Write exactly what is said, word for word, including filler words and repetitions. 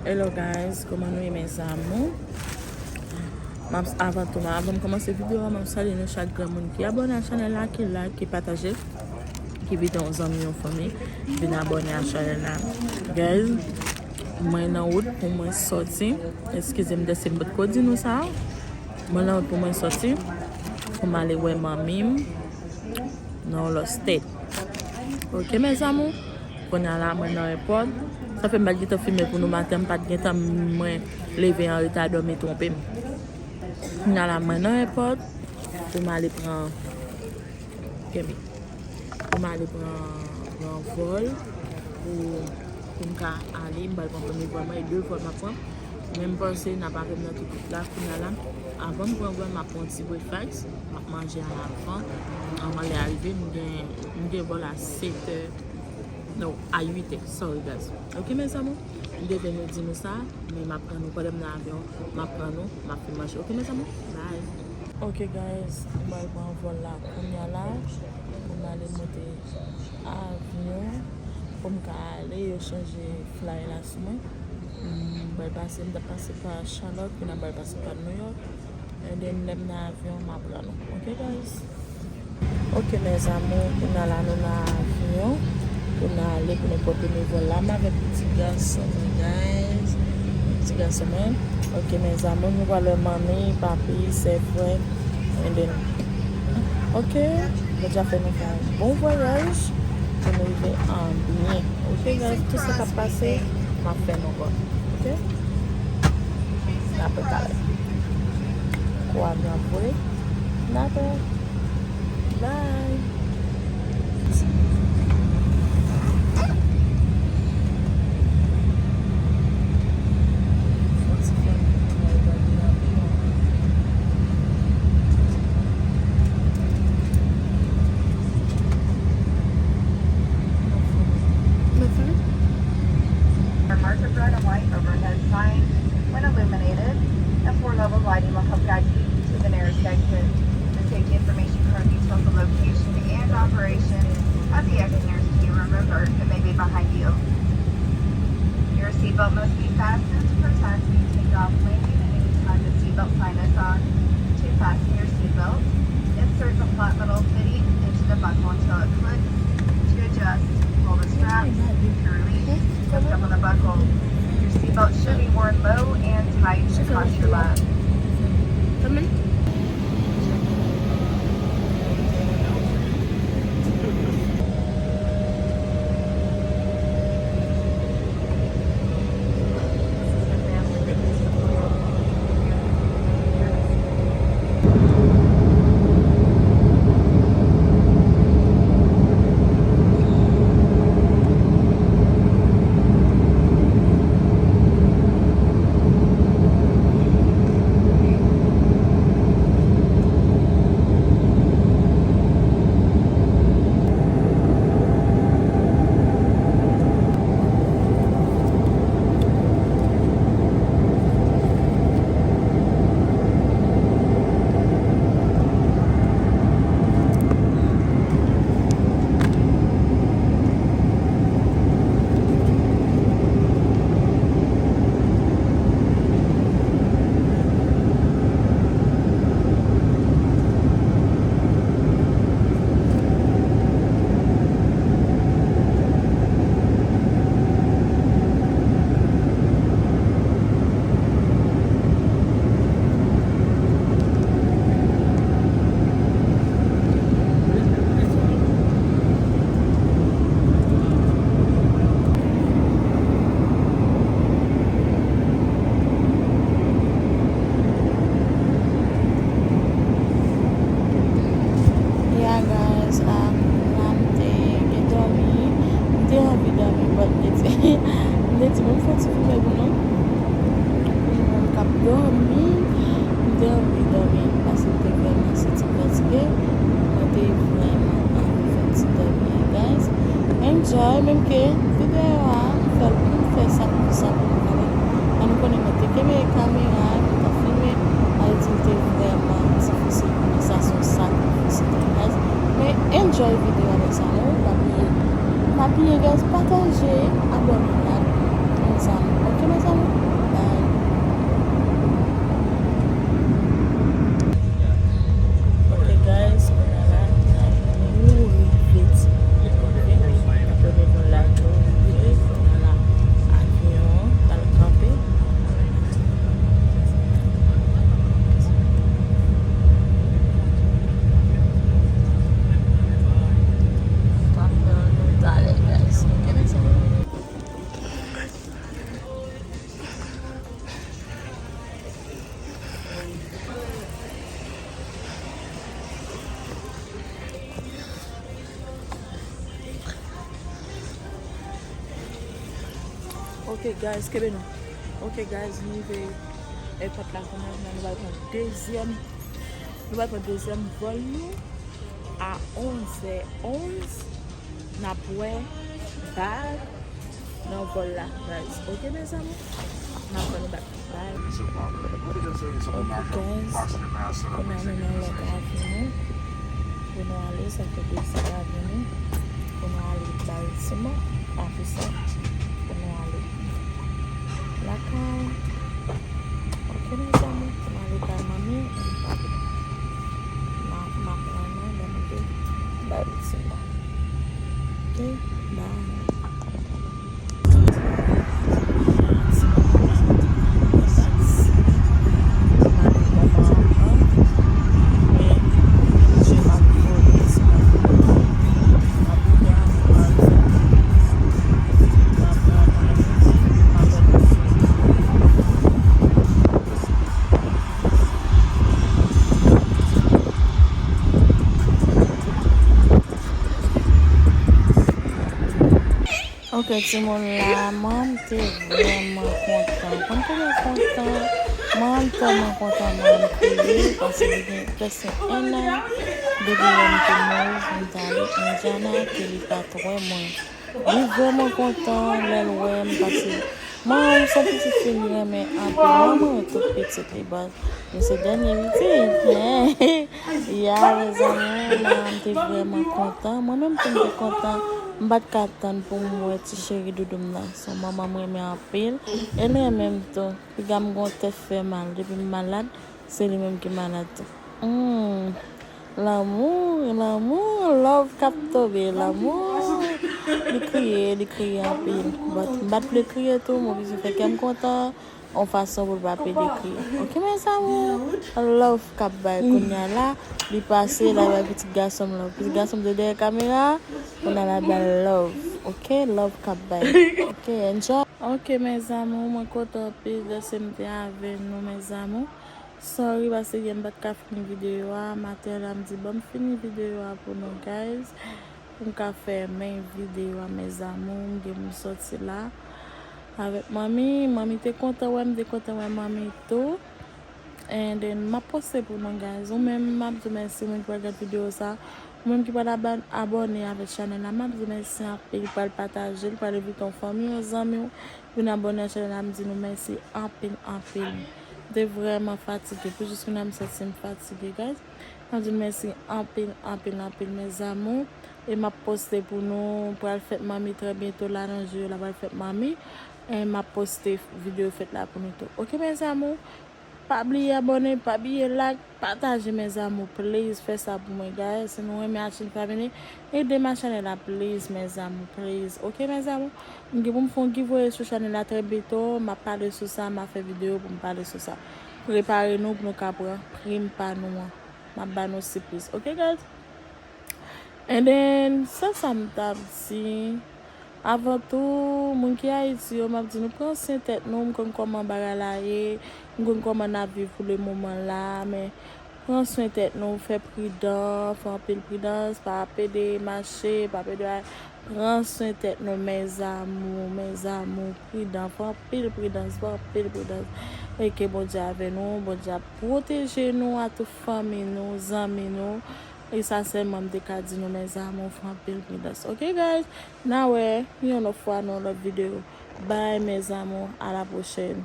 Hello guys, kòman nou ye, mes amours? M ap, avan tou, avan m kòmanse videyo a, m ap salye nou chak granmoun ki abòne a chanèl la, ki like, ki pataje, ki envite yon zanmi, yon fanmi vin abòne a chanèl la. Guys, mwen nan wout pou mwen sòti. Eskize m, deske m potko di nou sa. Mwen nan wout pou mwen sòti pou m ale wè manmi m nan yon lòt state. Ok, mes amours. Kounye a la, mwen nan èpòt. Sa fè m pa t gentan filme pou nou maten, m pa t gentan, mwen leve an reta, dòmi twonpe m. Kounye a la, mwen nan èpòt pou m ale pran, kenbe. Pou m ale pran yon vòl pou, pou m ka ale, m pral pran premye vòl mwen, e de vòl m ap pran. Men m panse n ap avè m nan tout wout la. Kounye a la, avan m pran vòl, m ap pran yon ti breakfast. M ap manje a la avan. Anvan lè a rive, m gen, m gen vòl a sèt è. No, a uit è. Sorry, guys. Ok, mes amours? M te vle nou di nou sa, men m ap pran nou. Pandan m nan avyon, m ap pran nou, m ap fin manje. Ok, mes amours? Bye. Ok, guys, m pral pran vòl la kounye a la. Pou m ale monte avyon. Pou m ka ale, yo chanje flight la sou mwen. M pral pase, m t ap pase pa Charlotte, kounye a m pral pase pa New York. And then, lè m nan avyon, m ap pran nou. Ok, guys? Ok, mes amours, kounye a la, nou nan avyon. Pou n ale, pou nou pran premye vòl la. M avèk pitit gason mwen, guys. Pitit gason mwen. Ok, mes amours, nou pral wè manmi, papi, sè, frè. And then, ok, Bondye ap fè nou fè yon bon vwayaj pou nou rive an byen. Ok, guys, tout sa k ap pase, m ap fè nou konnen. Ok? N ap reparè. Kou avyon ap vole. N ap wè. Bye. Marked red and white overhead sign, when illuminated, a four-level lighting will help guide you to the nearest exit. The safety information card details the location and operation of the exit nearest to you. Remember, it may be behind you. Your seatbelt must be fastened to protect the takeoff landing and any time the seatbelt sign is on. To fasten your seatbelt, insert the flat metal fitting into the buckle until it clicks. To adjust, pull the strap. To release, lift up on the buckle. Your seatbelt should be worn low and tight across your lap. Yeah, guys, um, la m te gen dòmi. M te anvi dòmi, but m te di, m te di, bon, m fè ti filme pou nou. Pou nou wè m k ap dòmi. M te anvi dòmi, paske m te vrèman santi m fatige. Mwen te vrèman anvi fè ti dòmi a, guys. Enjoy, menm ke videyo a, m fè l pou m fè sa, pou sa, pou m fè l. An nou konnen mwen te kenbe kamera, mwen t ap filme, sa vle di l te vrèman difisil pou mwen. Sa se yon sakrifis li te, guys. Men enjoy videyo a, mes amours, pa bliye. Pa bliye, guys, pataje, abòne ak, mes amours. Ok, mes amours? Ok, guys, kenbe non. Ok, guys, nou rive èpòt la kounye a, nou pral pran dezyèm, nou pral pran dezyèm vòl nou a onzè onz. N ap wè bag nan vòl la, guys. Ok, mezanmi? N ap wè nou bag. Bye. Ok, guys. Kounye a nou nan lòt avyon. Pou nou ale, sa fè dezyèm avyon nou. Pou nou ale Baltimore. Apre sa, pou nou ale lakay. Ok, mezanmi, pou nou ale kay manmi. M ap, m ap pran nou lè nou te Baltimore. Ok, bye. Ok, timoun la, manman m te vrèman kontan. Konn tèlman kontan, manman m tèlman kontan, manman m kriye, paske li gen prèske en an depi lè m te mouri, m t ale Indiana, ke li pa t wè mwen. Li vrèman kontan lè l wè m, paske manman m se yon pitit fi li renmen anpil. Manman m tout pitit li, but li se dènye pitit. Ya, mezanmi, manman m te vrèman kontan. Mwen menm tou m te kontan. M pa t ka tann pou m wè ti cheri doudou m nan. Se yon manman m renmen anpil. E l renmen m tou. Piga m gen yon tèt fè mal. Depi m malad, se li menm ki malad tou. Hmm. Lanmou, lanmou, love k ap tonbe, lanmou. Li kriye, li kriye anpil. But m pa t vle kriye tou, m oblije fè kè m kontan. Yon fason pou l pa pede kriye. Ok, mes amours? Love k ap bay kounye a la, li pase, l ap bay pitit gason m love. Pitit gason m te dèyè kamera, kounye a l ap bay love. Ok, love k ap bay. Ok, enjoy. Ok, mes amours, mwen kontan anpil dèske m te avè nou, mes amours. Sorry, paske yè m pa t ka fini videyo a. Maten la, m di, "Ban m fini videyo a pou nou, guys." Pou m ka fèmen videyo a, mes amours, m gen pou m sòti la avèk manmi. Manmi te kontan wè m, te kontan wè manmi tou. And then, m ap poste pou nou, guys. Ou menm, m ap di w mèsi, moun ki pral gad videyo sa. Ou menm ki pral aba-, abòne avèk chanèl la, m ap di w mèsi anpil. Pral pataje l, pral envite yon fanmi, yon zanmi w vin abòne ak chanèl la, m di nou mèsi anpil, anpil. M te vrèman fatige. Pou jis kounye a, m santi m fatige, guys. M ap di nou mèsi anpil, anpil, anpil, mes amours. E m ap poste pou nou. Pral fèt manmi trè byento la nan jou yo la, pral fèt manmi. E m ap poste videyo fèt la pou nou tou. Ok, mes amours? Pa bliye abòne, pa bliye like, pataje, mes amours, please, fè sa pou mwen, guys. Si nou renmen Achin Family, ede m ak chanèl la, please, mes amours, please. Ok, mes amours? M gen pou m fè yon giveaway sou chanèl la trè byento. M ap pale sou sa, m ap fè videyo pou m pale sou sa. Prepare nou pou nou ka pran prim pa nou an. M ap ba nou sipriz. Ok, guys? And then, se sa m t ap di. Avan tou, moun ki Ayiti yo, m ap di nou pran swen tèt nou, m konn kòman bagay la ye, m konn kòman n ap viv pou le moman la, men pran swen tèt nou, fè pridan, fè anpil pridans, pa pede mache, pa pede, pran swen tèt nou, mes amours, mes amours, pridan, fè anpil pridans, fè anpil pridans. E ke Bondye avè nou, Bondye ap pwoteje nou, a tout fanmi nou, zanmi nou. E sa sèlman m te ka di nou, mes amours, fè anpil pridans. Ok, guys? N a wè yon lòt fwa nan yon lòt videyo. Bye, mes amours. À la prochaine.